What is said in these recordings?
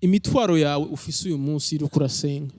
Imitwaro yawe ufise uyu munsi uriko urasenga,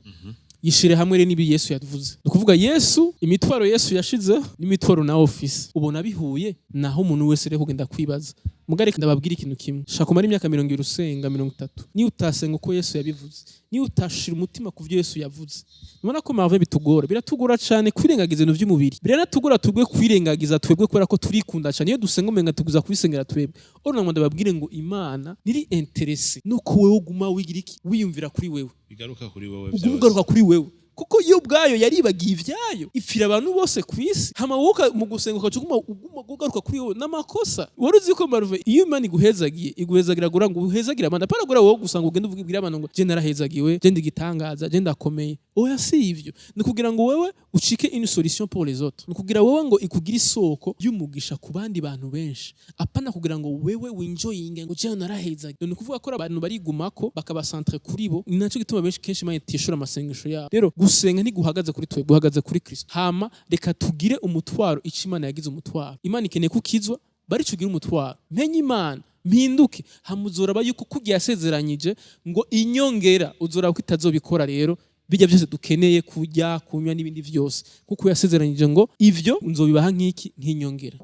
yishire hamwe rero n'ibi Yesu yavuze. Ni ukuvuga Yesu, imitwaro Yesu yashizeho n'imitwaro nawe ufise, ubona bihuye? Naho umuntu wese rero kugenda kwibaza. Mugabo reka ndababwira ikintu kimwe: shaka umara imyaka 20 usenga, 30, niyo utasenga uko Yesu yabivuze, niyo utashira umutima ku byo Yesu yavuze. Nubona ko Marvin bitugora, biratugora cyane kwirengagiza ibintu by'umubiri. Biranatugora twebwe kwirengagiza twebwe, kubera ko turikunda cyane. Iyo dusenga umenga tuguza kubisengera twebwe. Oro ngo ndababwire ngo Imana niri intéressée nuko wewe uguma wigira iki, wiyumvira kuri wewe. Bigaruka kuri wowe. Uguma ugaruka kuri wewe, kuko yo ubwayo yaribagiye ivyayo, ipfira abantu bose ku isi. Hama wowe mu gusenga ukaca uguma ugaruka kuri wowe, n'amakosa. Wari uzi ko, Marve, iyo Imana iguhezagiye, iguhezagira gura ngo uhezagira abandi, apana gura wowe gusa, ngo ugende ubwire abantu ngo je narahezagiwe, je ndi igitangaza, je ndakomeye. Oya, si ivyo. Ni kugira ngo wewe ucike une solution pour les autres, ni kugira wewe ngo ikugire isoko y'umugisha ku bandi bantu benshi, apana kugira ngo wewe winjoyinge ngo je narahezagiwe. Ni ukuvuga ko abantu barigumako, bakaba centré kuri bo. Ni naco gituma benshi kenshi Imana itishura amasengesho yabo. Rero gusenga ntiguhagaze kuri twe, guhagaze kuri Kristo. Hama reka tugire umutwaro ico Imana yagize umutwaro. Imana ikeneye kukizwa, barico ugira umutwaro, menye Imana, mpinduke. Hama uzoraba yuko kugira yasezeranyije ngo inyongera, uzoraba ko itazobikora. Rero bijya byose dukeneye, kurya, kunywa n'ibindi byose, kuko yasezeranyije ngo ivyo nzobibaha nk'iki, nk'inyongera.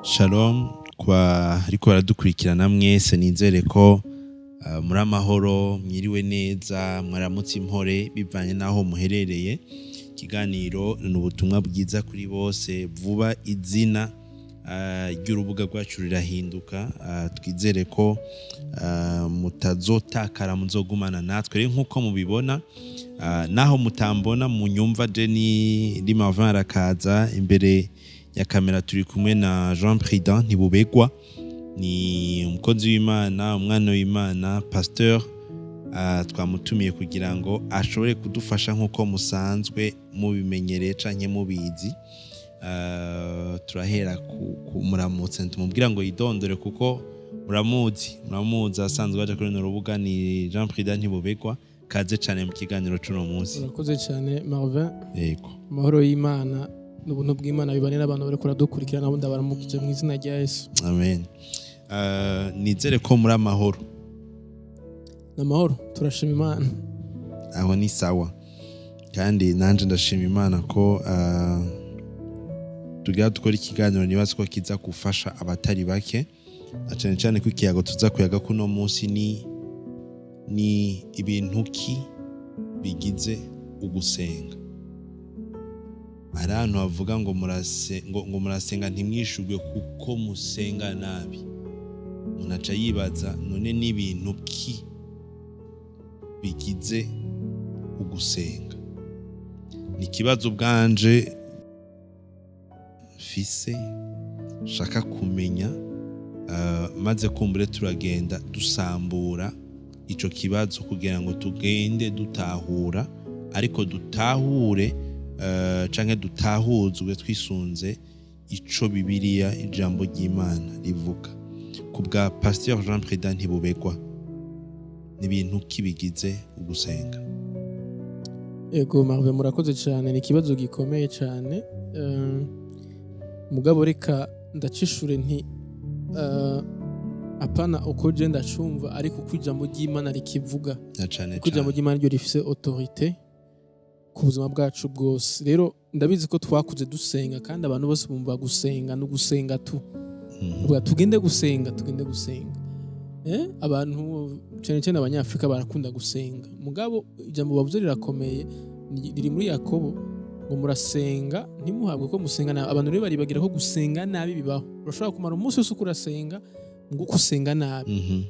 Shalom kwa ariko baradukurikirana mwese. Nizere ko muri amahoro, mwiriwe neza, mwaramutse impore, bivanye n'aho muherereye. Ikiganiro ni Ubutumwa Bwiza Kuri Bose. Vuba izina ry'urubuga rwacu rirahinduka. Twizere ko mutazotakara, muzogumana natwe. Rero nk'uko mubibona, naho mutambona munyumva, je ni Rimavin arakaza imbere ya kamera. Turi kumwe na Jean Prudent Ntibubegwa, ni umukozi w'Imana, umwana w'Imana, pasteur. Twamutumiye kugira ngo ashobore kudufasha nk'uko musanzwe mubimenyereye canke mubizi. Turahera ku muramutse, tumubwira ngo yidondore, kuko muramuzi, asanzwe baja kuri runo rubuga. Ni Jean Prudent Ntibubegwa. Kaze cane mu kiganiro c'uno munsi. Urakoze cyane, Marvin. Yego. Amahoro y'Imana n'ubuntu bw'Imana bibane n'abantu bariko baradukurikirana. Nabo ndabaramukije mu izina rya Yesu. Amen. Nizere ko muri amahoro. Ni amahoro, turashima Imana. Aho ni sawa. Kandi nanje ndashima Imana ko tugira dukora ikiganiro nibaza ko kiza gufasha abatari bake, na cane cane ko ikiyago tuza kuyaga kuno munsi ni ibintu ki bigize ugusenga. Hari ahantu bavuga ngo ngo murasenga ntimwishurwe kuko musenga nabi. Umuntu aca yibaza: none n'ibintu ki bigize ugusenga? Ni ikibazo ubwanje mfise, shaka kumenya. Maze kumbure turagenda dusambura ico kibazo kugira ngo tugende dutahura, ariko dutahure canke dutahuzwe twisunze ico Bibiliya, ijambo ry'Imana, rivuga. Ku bwa Pasteur Jean Prudent Ntibubegwa, ni ibintu ki bigize ugusenga? Ego Marvin, murakoze cyane. Ni ikibazo gikomeye cyane. Mugabo reka ndacishure nti apana uko je ndacumva, ariko uko ijambo ry'Imana rikivuga. Na cane. Kuko ijambo cane. ry'Imana ryo rifise autorité ku buzima bwacu bwose. Rero ndabizi ko twakuze dusenga, kandi abantu bose bumva gusenga no gusenga tu Uvuga tugende gusenga, tugende gusenga. Abantu cyane cyane Abanyafrika barakunda gusenga. Mugabo ijambo bavuze rirakomeye, riri muri Yakobo ngo murasenga ntimuhabwe ko musenga nabi. Abantu rero baribagira ko gusenga nabi bibaho. Urashobora kumara umunsi wose uko urasenga ngo uko usenga nabi.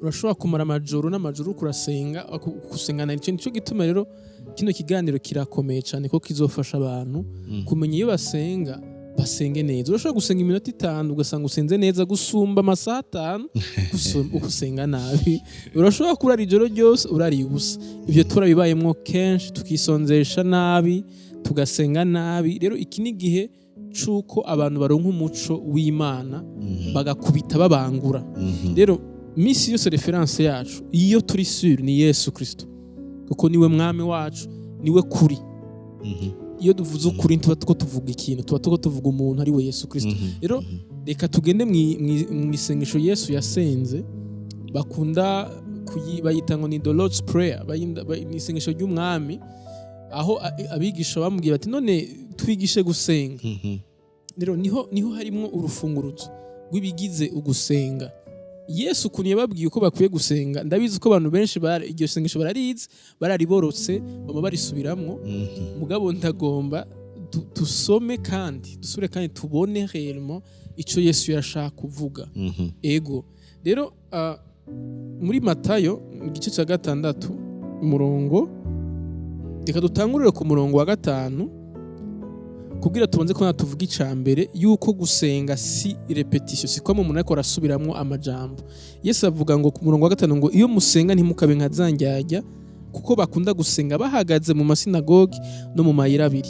Urashobora kumara amajoro n'amajoro uriko urasenga, gusenga nabi. Ico nico gituma rero kino kiganiro kirakomeye cyane, ko kizofasha abantu kumenya iyo basenga basenge neza. Urashobora gusenga iminota 5 ugasanga usenze neza gusumba amasaha 5 usenga nabi. Urashobora kurara ijoro ryose urariye ubusa. Ibyo turabibayemwo kenshi, tukisonzesha nabi, tugasenga nabi. Rero iki ni igihe c'uko abantu baronka umuco w'Imana, bagakubita babangura. Rero misi yose référence yacu iyo turi sûr ni Yesu Kristo, kuko niwe mwami wacu, niwe kuri. Iyo duvuze ukuri, tuba tuko tuvuga ikintu, tuba tuko tuvuga umuntu ari we Yesu Kristo. Rero reka tugende mu isengesho Yesu yasenze, bakunda bayita ngo ni the Lord's Prayer, ni isengesho ry'Umwami, aho abigisha bamubwiye bati: "None twigishe gusenga." Rero niho harimo urufunguruzo rw'ibigize ugusenga. Yesu ukuntu yababwiye uko bakwiye gusenga, ndabizi ko abantu benshi iryo sengesho bararizi, barariborotse, bama barisubiramwo. Mugabo ndagomba dusome kandi dusubire kandi tubone réellement ico Yesu yashaka kuvuga. Ego, rero muri Matayo mu gice cya 6, umurongo, reka dutangurire ku murongo wa 5 kugira tubanze kubona, tuvuga ica mbere yuko gusenga si répétition, si kwama umuntu ariko arasubiramwo amajambo. Yesu avuga ngo ku murongo wa 5 ngo: "Iyo musenga, ntimukabe nka za ndyarya, kuko bakunda gusenga bahagaze mu masinagogi no mu mayira abiri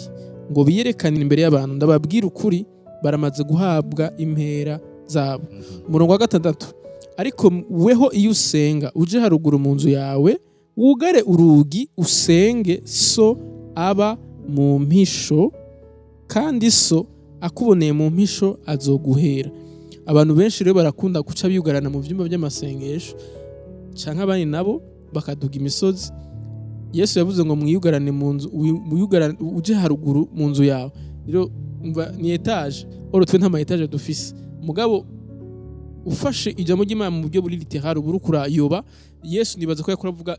ngo biyerekanire imbere y'abantu. Ndababwira ukuri, baramaze guhabwa impera zabo." Umurongo wa 6: "Ariko weho iyo usenga, uje haruguru mu nzu yawe, wugare urugi, usenge So aba mu mpisho, kandi So akuboneye mu mpisho azoguhera." Abantu benshi rero barakunda guca biyugarana mu vyumba by'amasengesho, canke abandi nabo bakaduga imisozi. Yesu yavuze ngo mwiyugarane mu nzu, mwiyugarane, uje haruguru mu nzu yawe. Rero umva, ni étage, or twe nta ma étage dufise. Mugabo ufashe ijambo ry'Imana mu buryo buri littéral, buri kurayoba, Yesu nibaza ko yakora avuga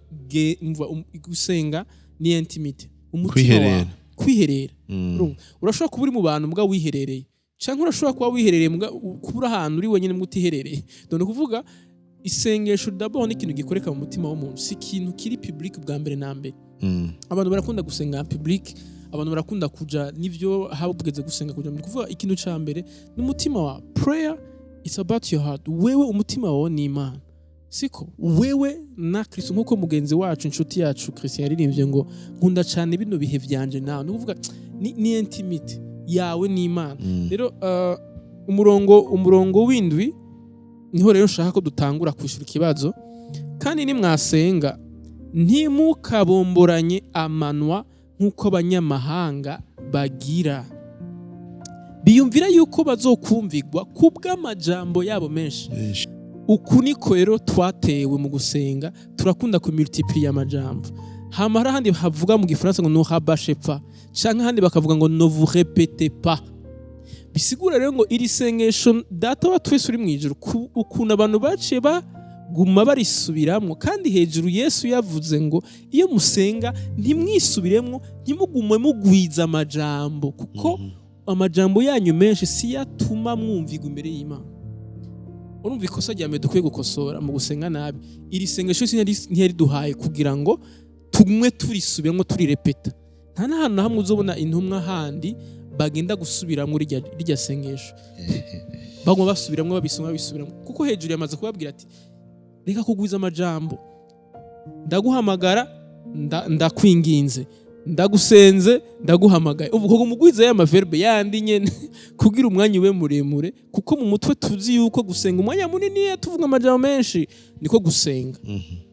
umva, gusenga ni intimité, umutima Kwiherera. wawe, kwiherera. Urumva? Urashobora kuba uri mu bantu mbwa wiherereye, canke urashobora kuba wiherereye mbwa kuba uri ahantu uri wenyine mbwa utiherereye. Donc kuvuga isengesho d'abord ni ikintu gikoreka mu mutima w'umuntu, si ikintu kiri public bwa mbere na mbere. Abantu barakunda gusenga en public, abantu barakunda kuja nivyo habugeze gusenga kuja mu kuvuga. Ikintu ca mbere ni umutima wawe. Prayer is about your heart, wewe, umutima wawe ni Imana, siko wewe na Kristo. Nkuko mugenzi wacu, inshuti yacu Christian yaririmbye ngo: "Nkunda cyane bino bihe vyanje nawe." Ni ukuvuga ni intimité yawe n'Imana. Rero umurongo w'7 niho rero nshaka ko dutangura kwishura ikibazo: "Kandi nimwasenga, ntimukabomboranye amanwa nk'uko abanyamahanga bagira, biyumvira yuko bazokumvigwa kubw'amajambo yabo menshi." Menshi. Uku niko rero twatewe mu gusenga, turakunda kumultiplier amajambo. Hama hari ahandi havuga mu Gifaransa ngo "ne rabâchez pas", canke ahandi bakavuga ngo "ne vous répétez pas". Bisigura rero ngo iri sengesho Data wa twese uri mu ijuru, ukuntu abantu baciye baguma barisubiramwo, kandi hejuru Yesu yavuze ngo: "Iyo musenga, ntimwisubiremwo, ntimugume mugwiza amajambo, kuko amajambo yanyu menshi si yatuma mwumvigwa imbere y'Imana." Urumva ikosa rya mbere dukwiye gukosora mu gusenga nabi: iri sengesho ntiyariduhaye kugira ngo tumwe turisubiramo, turirepeta. Nta n'ahantu na hamwe uzobona intumwa handi bagenda gusubiramwo rirya sengesho, baguma basubiramwo, babisoma, babisubiramo, kuko hejuru yamaze kubabwira ati: "Reka kugwiza amajambo, ndaguhamagara, ndakwinginze, ndagusenze, ndaguhamagaye." Ubu kuguma ugwiza ya ma verbe yandi nyene kugira umwanya ube muremure, kuko mu mutwe tuzi yuko gusenga umwanya munini tuvuga amajambo menshi niko gusenga.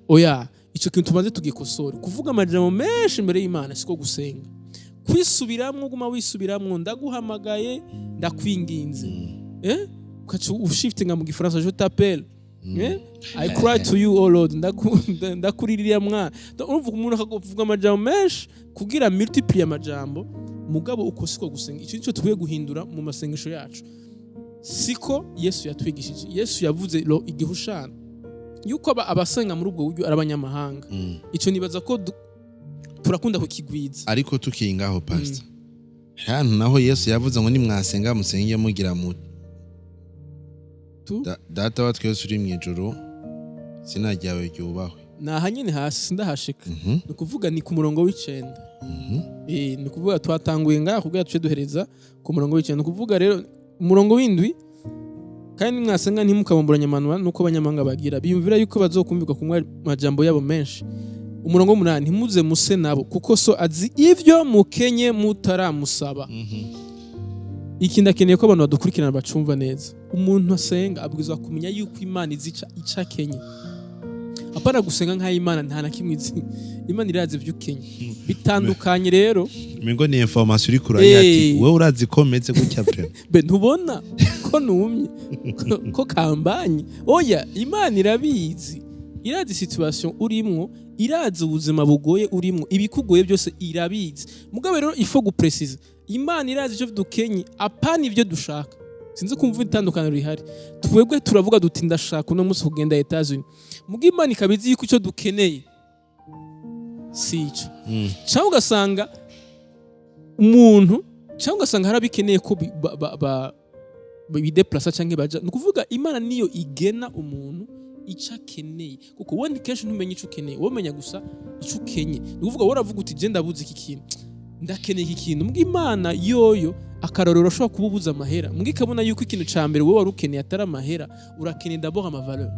Oya, ico kintu tumaze tugikosore. Kuvuga amajambo menshi imbere y'Imana siko gusenga. Kwisubiramwo, guma wisubiramwo ndaguhamagaye, ndakwinginze, ukaca ushiftinga mu Gifaransa: "Je t'appelle, I cry to you, oh Lord, ndakuririra mwana." Donc, urumva umuntu akavuga amajambo menshi kugira multiplier amajambo, mugabo uko siko gusenga. Ico nico tukwiye guhindura mu masengesho yacu, siko Yesu yatwigishije. Yesu yavuze ro igihushana yuko abasenga muri ubwo buryo ari abanyamahanga. Ico nibaza ko turakunda kukigwiza. Ariko tukiri ngaho, pastor, hari ahantu naho Yesu yavuze ngo nimwasenga, musenge mugira mu Tu? "Data wa twese uri mu ijuru, izina ryawe ryubahwe." Ni aha nyine hasi ndahashika. Ni ukuvuga ni ku murongo w'9. Ni ukuvuga twatanguye ngaha kugira tuce duhereza ku murongo w'9. Ni ukuvuga rero umurongo w'7: "Kandi mwasenga, ntimukabomboranye amanwa nuko abanyamahanga bagira, biyumvira yuko bazokumvirwa ku majambo yabo menshi." Umurongo w'8: "Ntimuze muse nabo, kuko So azi ivyo mukenye mutaramusaba." Iki ndakeneye ko abantu badukurikirana bacumva neza. Umuntu asenga abwirizwa kumenya yuko Imana izi ico akenye. Apana gusenga nk'aho Imana nta na kimwe izi. Imana irazi ibyo ukenye. Bitandukanye rero. Mingo ni information uri kurayiha ati Eh. wewe urazi ko meze gutya vraiment. Be ntubona ko numye, ko kambanye? Oya, Imana irabizi, irazi situation urimwo, irazi ubuzima bugoye urimwo, ibikugoye byose irabizi. Mugabo rero il faut gupréciser: Imana irazi ivyo dukenye, apana ivyo dushaka. Sinzi kumva itandukaniro rihari. Twebwe turavuga duti: "Ndashaka uno munsi kugenda Etats-Unis." Muga Imana ikaba izi yuko icyo dukeneye si ico. Cyangwa ugasanga umuntu, cyangwa ugasanga hari abikeneye ko bidéplaça cyangwa baja. Ni ukuvuga Imana niyo igena umuntu icyo akeneye, kuko wowe kenshi ntumenya icyo ukeneye, wowe umenya gusa icyo ukenye. Ni ukuvuga wowe uravuga uti: "Je ndabuze iki kintu, ndakeneye iki kintu." Mbwa Imana yoyo, akarorero, ushobora kuba ubuze amahera, mbwa ikabona yuko ikintu ca mbere wowe wari ukeneye atari amahera. Urakeneye d'abord amavaleur,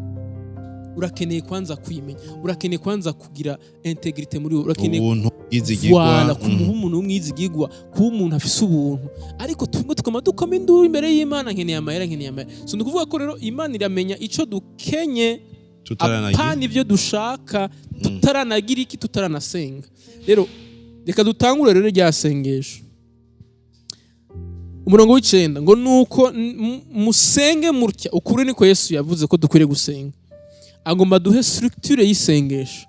urakeneye kwanza kwimenya, urakeneye kwanza kugira intégrité muri wowe, urakeneye Ubuntu, bwizigirwa. Voilà, kumuha umuntu w'umwizigirwa, kuba umuntu afise ubuntu. Ariko tumwe tukama dukoma induru imbere y'Imana: "Nkeneye amahera, nkeneye amahera." So ni ukuvuga ko rero Imana iramenya ico dukenye tutaranagira apana ivyo dushaka, tutaranagira iki, tutaranasenga. Rero reka dutangure rero rya sengesho, umurongo w'icenda ngo: "Nuko musenge mutya." Ukuri niko Yesu yavuze ko dukwiriye gusenga. Agomba duhe structure y'isengesho,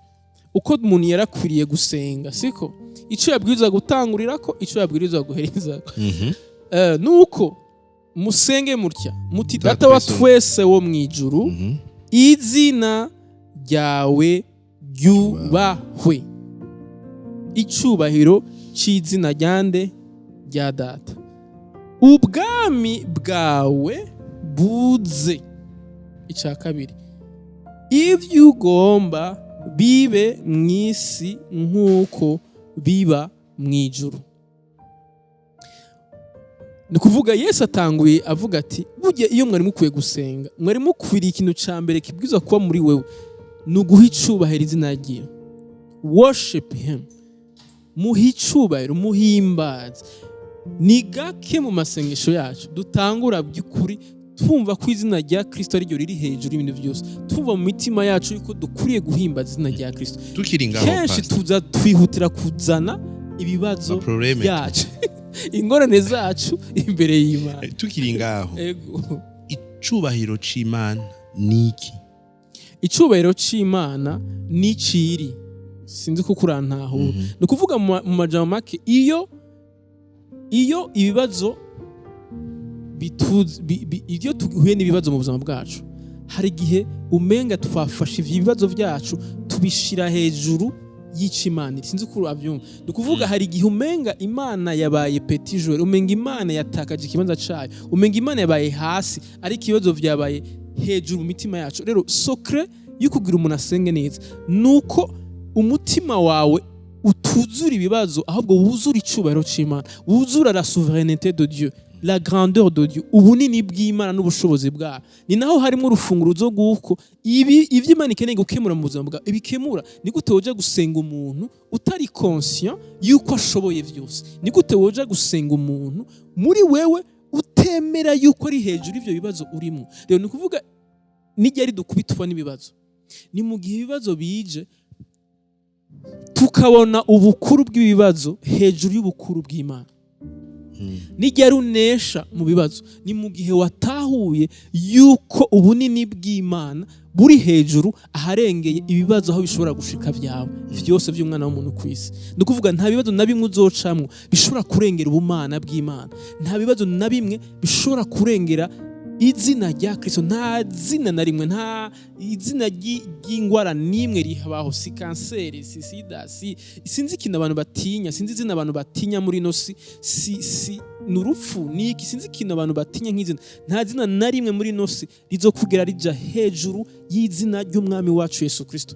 uko umuntu yarakwiriye gusenga, siko icyo yabwirizwa gutangurira ko icyo yabwirizwa guhereza. Nuko musenge mutya muti: "Data wa twese wo mu ijuru, izina ryawe ryubahwe." Icubahiro c'izina ryande? Rya Data. "Ubwami bwawe buze." Icya kabiri: "Ibyo ugomba bibe mu isi nk'uko biba mu ijuru." Ni ukuvuga Yesu atanguye avuga ati: "Burya iyo mwari mukwiye gusenga, mwari mukwiriye, ikintu cya mbere kibwirizwa kuba muri wewe ni uguha icubahiro izina ryiwe." Worship him, muhe icubahiro, muhimbaze. Ni gake mu masengesho yacu dutangura by'ukuri twumva ko izina rya Kristo ariryo riri hejuru y'ibintu byose, twumva mu mitima yacu yuko dukwiriye guhimbaza izina rya Kristo. Tukiri ngaho, Kenshi Pastor, tuza twihutira kuzana ibibazo amaproblème byacu, ingorane zacu imbere y'Imana. Tukiri ngaho, Ego. icubahiro c'Imana ni iki? Icubahiro c'Imana ni ciri, sinzi ko kurantahura. Ni ukuvuga mu majambo make, iyo ibibazo iyo duhuye n'ibibazo mu buzima bwacu, hari igihe umenga twafashe ivyo bibazo byacu tubishira hejuru y'ico Imana iri. Sinzi ko urabyumva. Ni ukuvuga hari igihe umenga Imana yabaye petit joueur, umenga Imana yatakaje ikibanza cayo, umenga Imana yabaye hasi, ariko ibibazo vyabaye hejuru mu mitima yacu. Rero secret yo kugira umuntu asenge neza nuko umutima wawe utuzura ibibazo, ahubwo wuzura icubahiro c'Imana, wuzura la souveraineté de Dieu, la grandeur de Dieu, ubunini bw'Imana n'ubushobozi bwayo. Ni naho harimo urufunguruzo rw'uko ibi ivyo Imana ikeneye gukemura mu buzima bwawe ibikemura. Ni gute woja gusenga umuntu utari conscient yuko ashoboye vyose? Ni gute woja gusenga umuntu muri wewe utemera yuko ari hejuru y'ivyo bibazo urimo? Rero ni ukuvuga nijya ari dukubitwa n'ibibazo, ni mu gihe ibibazo bije tukabona ubukuru bw'ibibazo hejuru y'ubukuru bw'Imana. Nijya runesha mu bibazo, ni mu gihe watahuye yuko ubunini bw'Imana buri hejuru aharengeye ibibazo, aho bishobora gushika byawe vyose by'umwana w'umuntu ku isi. Ni ukuvuga nta bibazo na bimwe uzocamwo bishobora kurengera ubumana bw'Imana, nta bibazo na bimwe bishobora kurengera izina rya Kristo. Nta zina na rimwe, nta izina ry'ingwara n'imwe rihabaho, si kanseri, si sida, si sinzi ikintu abantu batinya, sinzi izina abantu batinya muri ino si, si ni urupfu, ni iki, sinzi ikintu abantu batinya nk'izina. Nta zina na rimwe muri ino si rizokugera rija hejuru y'izina ry'Umwami wacu Yesu Kristo.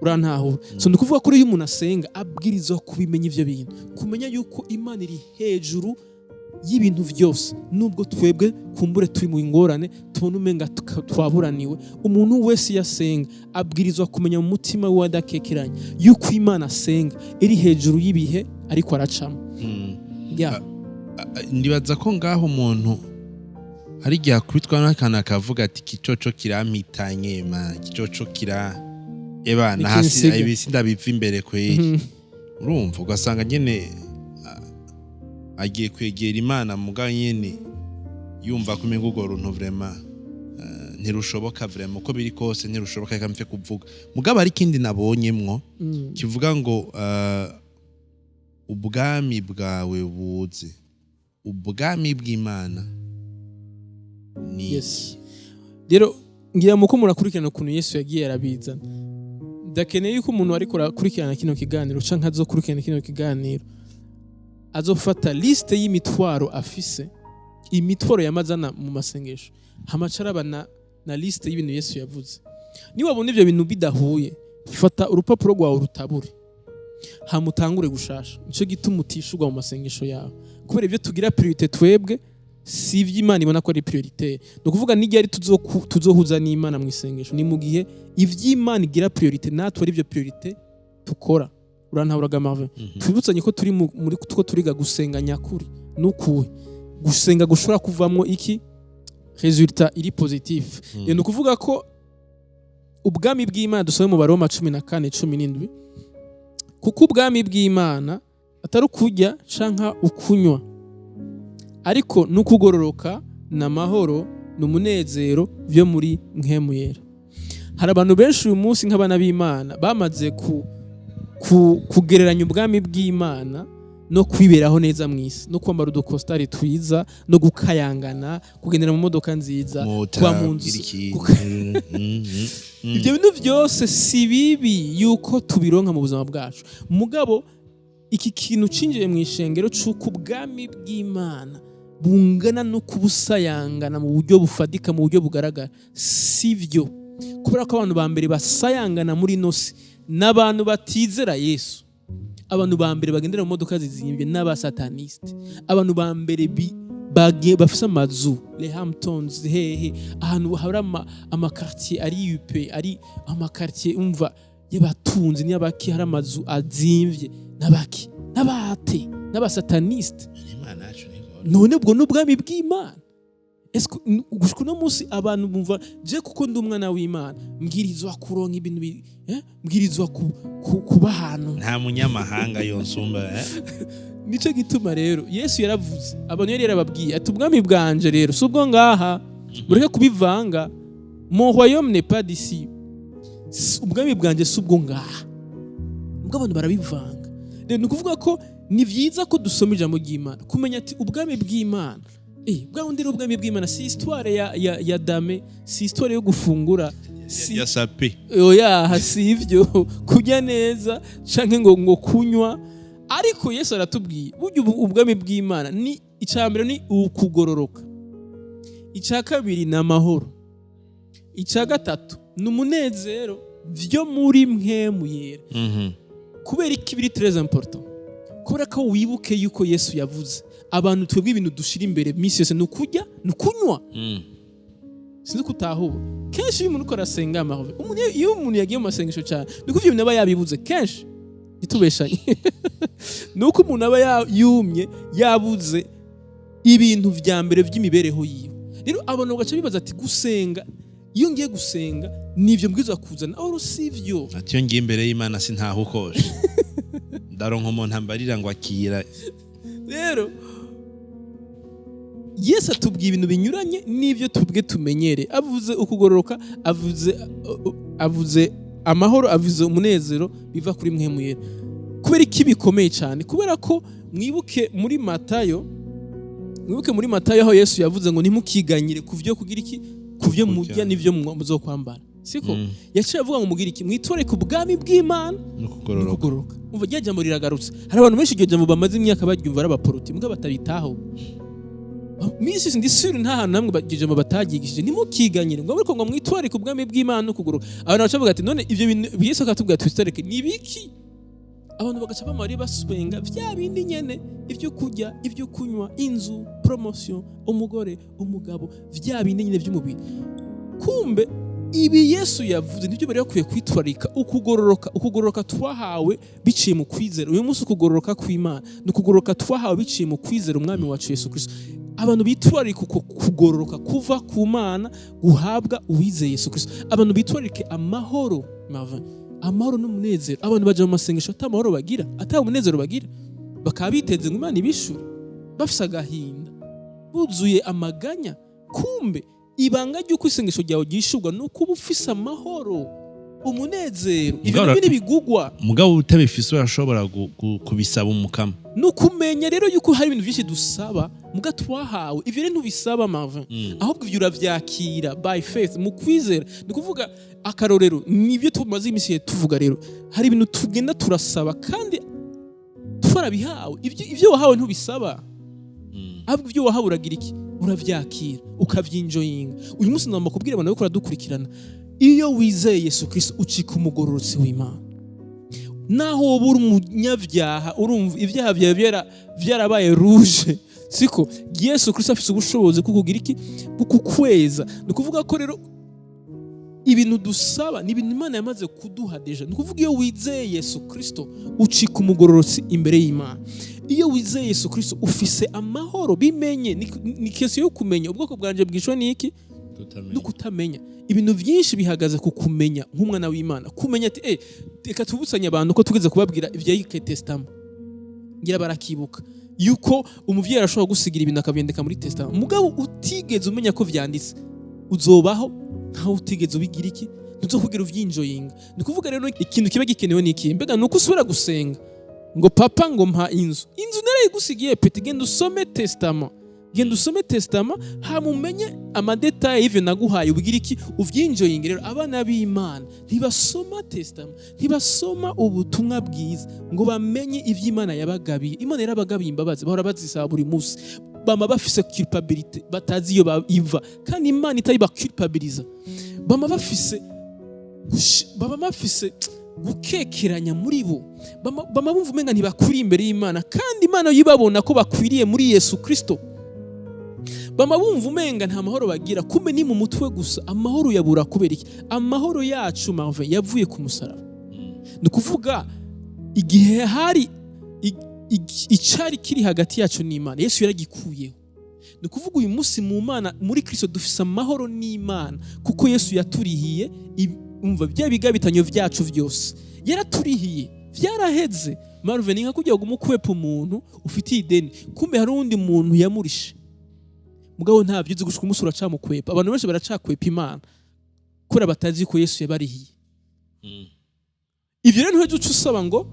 Urantahura? So ni ukuvuga ko iyo umuntu asenga abwirizwa kubimenya ivyo bintu, kumenya yuko Imana iri hejuru y'ibintu byose, nubwo twebwe kumbure turi mu ngorane, tubona umenga twaburaniwe. Umuntu wese iyo asenga abwirizwa kumenya mu mutima we adakekeranya yuko Imana asenga iri hejuru y'ibihe ariko aracamo. Yeah. Ndibaza ko ngaho umuntu hari igihe akubitwa n'akantu akavuga ati: "Ikicoco kirampitanye ma, ikicoco kira." Ebana hasi. N'ikinsiga. Ibi sindabiva imbere kweri. Urumva, ugasanga nyene agiye kwegera Imana, muga nyene yumva ko umenga urwo runtu vraiment ntirushoboka, vraiment uko biri kose ntirushoboka, reka mpfe kuvuga. Mugabo hari ikindi nabonyemwo kivuga ngo ubwami bwawe buze, ubwami bw'Imana ni Yes, rero ngira muko murakurikirana ukuntu Yesu yagiye arabizana. Ndakeneye yuko umuntu ariko arakurikirana kino kiganiro canke azokurikirana kino kiganiro azofata liste y'imitwaro afise, imitwaro yamazana mu masengesho, hamaca araba na liste y'ibintu Yesu yavuze. Niwabona ivyo bintu bidahuye, fata urupapuro rwawe rutabure, hama utangure gushasha. Nico gituma utishurwa mu masengesho yawe, kubera ibyo tugira priorité twebwe si ivy'Imana ibona ko ari priorité. Ni ukuvuga n'igihe ari tuzohuza n'Imana mu isengesho ni mu gihe ivy'Imana igira priorité natwe ari byo priorité tukora. Urantaburaga, Marvin? Twibutsanye ko turi muri two turiga gusenga nyakuri nukuhe gusenga gushobora kuvamwo iki résultat iri positif. Ni ukuvuga ko ubwami bw'Imana dusome mu Baroma 14:17: kuko ubwami bw'Imana atari ukurya canka ukunywa, ariko n'ukugororoka n'amahoro n'umunezero byo muri Mpwemu Yera. Hari abantu benshi uyu munsi nk'abana b'Imana bamaze kugereranya ubwami bw'Imana no kwiberaho neza mu isi, no kwambara udukositari twiza, no gukayangana, kugendera mu modoka nziza, mota kuba mu nzu iki. Ibyo bintu byose si bibi yuko tubironka mu buzima bwacu, mugabo iki kintu cinjiye mu ishengero c'uko ubwami bw'Imana bungana no kubusayangana mu buryo bufatika, mu buryo bugaragara, si byo, kubera ko abantu ba mbere basayangana muri ino si n'abantu batizera Yesu. Abantu ba mbere bagendera mu modoka zizimbye n'abasataniste. Abantu ba mbere bafise amazu, les Hamptons, hehe, ahantu hari amaquartier ari huppé, ari amaquartier umva y'abatunzi n'abaki, hari amazu azimvye n'abaki n'abate n'abasataniste. Imana yacu ntigora. None ubwo n'ubwami bw'Imana? Ese gushika uno munsi abantu bumva je kuko ndi umwana w'Imana mbwirizwa kuronka ibintu mbwirizwa kuba ahantu nta munyamahanga yonsumba, eh? Nico gituma rero Yesu yaravuze, abantu yari yarababwiye ati: "Ubwami bwanje rero si ubwo ngaha, mureke kubivanga. Mon royaume n'est pas d'ici." Ubwami bwanje si ubwo ngaha, ubwo abantu barabivanga. Rero ni ukuvuga ko ni byiza ko dusoma ijambo ry'Imana kumenya ati ubwami bw'Imana, bwa bundi rero ubwami bw'Imana si histoire ya dame, si histoire yo gufungura, si ya sape. Oya, si ivyo kurya neza canke ngo kunywa. Ariko Yesu aratubwiye burya ubwami bw'Imana ni icya mbere ni ukugororoka, icya kabiri ni amahoro, icya gatatu ni umunezero byo muri Mpwemu Yera. Kubera iki biri très important? Kubera ko wibuke yuko Yesu yavuze abantu twebwe ibintu dushira imbere minsi yose ni ukurya, ni ukunywa. Sinzi ko utahura. Kenshi iyo umuntu uko arasenga amahoro, umuntu iyo umuntu yagiye mu masengesho cyane, ni uko ibyo bintu aba yabibuze kenshi. Ntitubeshanye, ni uko umuntu aba yumye, yabuze ibintu vya mbere by'imibereho yiwe. Rero abantu bagaca bibaza ati gusenga, iyo ngiye gusenga nivyo mbwirizwa kuzana, aho si vyo. Ati iyo ngiye imbere y'Imana sintahukoshe, ndaronka umuntu ambarira ngo akira. Rero Yesu atubwiye ibintu binyuranye n'ibyo tubwe tumenyere. Avuze ukugororoka, avuze amahoro, avuze umunezero biva kuri Mpwemu Yera. Kubera iki bikomeye cyane? Kubera ko mwibuke muri Matayo aho Yesu yavuze ngo ntimukiganyire ku byo kugira iki, ku byo murya n'ibyo muzokwambara, siko? Yaciye avuga ngo mugire iki? Mwitore ku bwami bw'Imana no kugororoka. Kugororoka. Umva, rya jambo riragarutse. Hari abantu benshi iryo jambo bamaze imyaka baryumva ari abaporoti, mbwa batabitaho. Minsi yose ndi sure nta hantu namwe iryo jambo bataryigishije: ntimukiganyire, ngo ariko ngo mwitware ku bwami bw'Imana no kugororoka. Abantu baca bavuga ati none ivyo bintu Yesu akatubwira twitwarike ni ibiki? Abantu bagaca bamara baswenga vya bindi nyene: ibyo kurya, ibyo kunywa, inzu, promotion, umugore, umugabo, vya bindi nyene vy'umubiri. Kumbe ibi Yesu yavuze nibyo bari bakwiye kwitwararika: ukugororoka, ukugororoka twahawe biciye mu kwizera. Uyu munsi ukugororoka kw'Imana ni ukugororoka twahawe biciye mu kwizera Umwami wacu Yesu Kristo. Abantu bitwararika uko kugororoka kuva ku Mana guhabwa uwizeye Yesu Kristo. Abantu bitwararike amahoro, Marvin. Amahoro n'umunezero. Abantu baja mu masengesho ata amahoro bagira, ata umunezero bagira, bakaba biteze ngo Imana ibishure, bafise agahinda, buzuye amaganya. Kumbe ibanga ry'uko isengesho ryawe ryishurwa ni uko uba ufise amahoro, umunezero. Ibyo nabyo ntibigugwa. Mugabo utabifise urashobora kubisaba Umukama. Ni ukumenya rero yuko hari ibintu byinshi dusaba muga twahawe. Ivyo rero ntubisaba, Marvin, ahubwo ivyo uravyakira by faith, mu kwizera. Ni kuvuga, akarorero nibyo tumaze iminsi tuvuga. Rero hari ibintu tugenda turasaba kandi twarabihawe. Ivyo wahawe ntubisaba, ahubwo ibyo wahawe uragira iki? Uravyakira, ukavyinjoyinga. Uyu munsi ndagomba kubwira abantu bariko baradukurikirana: iyo wizeye Yesu Kristo, ucika umugororotsi w'Imana, naho woba uri umunyabyaha. Urumva, ibyaha byawe byarabaye rouge, siko? Yesu Kristo afise ubushobozi bwo kugira iki? Bwo kukweza. Ni ukuvuga ko rero ibintu dusaba ni ibintu Imana yamaze kuduha déjà. Ni ukuvuga, iyo wizeye Yesu Kristo, ucika umugororotsi imbere y'Imana. Iyo wizeye Yesu Kristo, ufise amahoro. Bimenye, ni question yo kumenya. Ubwoko bwanje bwishwe n'iki? Kutamenya. No kutamenya. Ibintu byinshi bihagaze ku kumenya nk'umwana w'Imana, kumenya ati reka tubutsanye abantu ko tugeze kubabwira ibya Ike Testament, ngira barakibuka yuko umuvyeyi arashobora gusigira ibintu akabyandika muri testament. Mugabo utigeze umenya ko vyanditse, uzobaho nkaho utigeze ubigira iki, ntuzokugera uvyinjoyinga. Ni kuvuga rero, ikintu kiba gikenewe ni iki? Mbega ni uko usubira gusenga ngo: "Papa, ngo mpa inzu"? Inzu narayigusigiye, petit. Genda usome testament, genda usome testament, hama umenye ama détails y'ivyo naguhaye, ubwira iki, uvyinjoyinge. Rero abana b'Imana ntibasoma testament, ntibasoma ubutumwa bwiza ngo bamenye ivy'Imana yabagabiye. Imana yarabagabiye imbabazi, bahora bazisaba buri munsi. Bama bafise culpabilité batazi iyo iva, kandi Imana itari baculpabiliza. Bama bafise gukekeranya muri bo, bama bumva umenga ntibakwiriye imbere y'Imana, kandi Imana yibabona ko bakwiriye muri Yesu Kristo. Bama bumva umenga nta mahoro bagira, kumbe ni mu mutwe gusa. Amahoro yabura kubera iki? Amahoro yacu, Marvin, yavuye ku musaraba. Ni ukuvuga, igihe hari icari kiri hagati yacu n'Imana, Yesu yaragikuyeho. Ni ukuvuga, uyu munsi mu Mana, muri Kristo, dufise amahoro n'Imana, kuko Yesu yaturihiye umva, bya bigabitanyo vyacu vyose yaraturihiye, vyaraheze. Marvin, ni nka kugira ngo umukwepe umuntu ufitiye ideni, kumbe hari uwundi muntu yamurishe, mugabo ntabyo uzi. Gushika umunsi uracamukwepa. Abantu benshi baracakwepa Imana kubera batazi ko Yesu yabarihiye. Ivyo rero ntuheze uca usaba ngo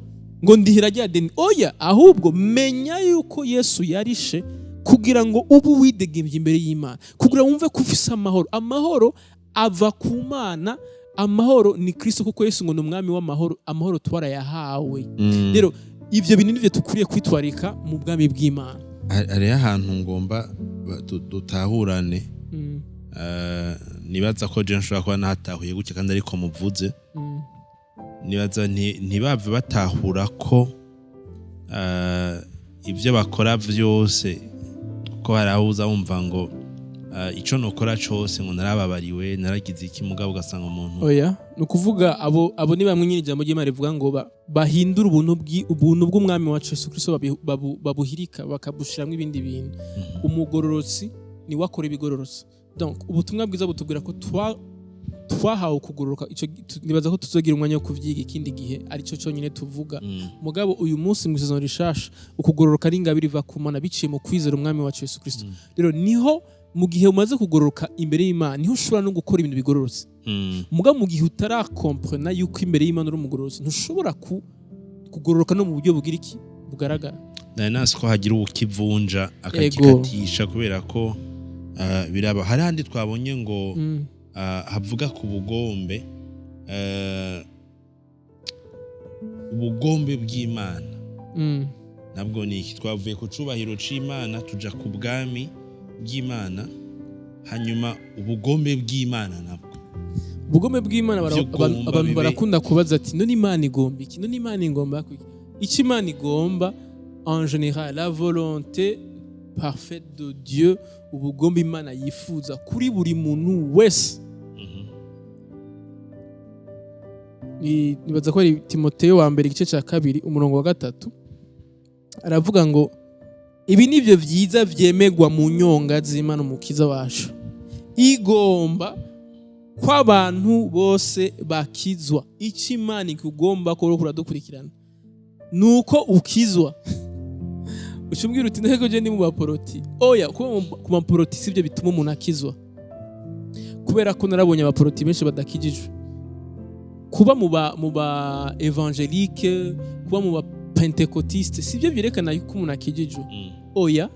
ndihira rya deni. Oya, ahubwo menya yuko Yesu yarishe kugira ngo ubu widegemvye imbere y'Imana, kugira wumve ko ufise amahoro. Amahoro ava ku Mana, amahoro ni Kristo, kuko Yesu ngo ni umwami w'amahoro. Amahoro twarayahawe. Rero ivyo bintu nivyo dukwiriye kwitwarika mu bwami bw'Imana. Hariho ahantu ngomba dutahurane. Nibaza ko je nshobora kuba natahuye gutya, kandi ariko muvuze, nibaza ntibave batahura ko ibyo bakora vyose, kuko hari aho uza wumva ngo ico nokora cose, ngo narababariwe, naragize iki, mugabo ugasanga umuntu Oya, ni ukuvuga abo ni bamwe nyine ijambo ry'Imana rivuga ngo bahindura ubuntu bw'umwami wacu Yesu Kristo, babuhirika bakabushiramwo ibindi bintu. Umugororotsi ni we akora ibigororotse. Donc ubutumwa bwiza butubwira ko twahawe kugororoka. Ico nibaza ko tuzogira umwanya wo kuvyiga ikindi gihe, arico cyonyine tuvuga. Mugabo uyu munsi, mu Isezerano Rishasha, ukugororoka ari ingabire iva ku Mana biciye mu kwizera umwami wacu Yesu Kristo. Rero niho mu gihe umaze kugororoka imbere y'Imana, niho ushobora no gukora ibintu bigororotse. Mugabo mu gihe utarakomprena yuko imbere y'Imana uri umugororotsi, ntushobora kugororoka no mu buryo bugira iki, bugaragara. Nari nasi ko hagira uwukivunja akagikatisha, kubera ko biraba. Hari handi twabonye ngo havuga ku bugombe, ubugombe bw'Imana. Nabwo ni iki? Twavuye ku cubahiro c'Imana, tuja ku bwami bw'Imana, hanyuma ubugombe bw'Imana nabwo? Ubugombe bw'Imana, Ivyo ugomba abantu bibe- barakunda kubaza ati: "None Imana igomba iki? None Imana igomba iki?" Icyo Imana igomba en général, la volonté parfaite de Dieu, ubugombe Imana yifuza kuri buri muntu wese, nibaza ko ari Timoteyo wa mbere, igice cya 2, umurongo wa 3, aravuga ngo: "Ibi nibyo byiza vyemegwa mu nyonga z'Imana Umukiza wacu, igomba Ko abantu bose bakizwa. Icyo Imana ikugomba ko uriko uradukurikirana ni uko ukizwa. Ucumbwira uti: "Ntego je ndi mu baporoti." Oya, kuba ku baporoti sibyo bituma umuntu akizwa, kubera ko narabonye abaporoti benshi badakijijwe. Kuba mu ba évangélique, kuba mu ba pentecôtiste, sibyo byerekana yuko umuntu akijijwe. Oya,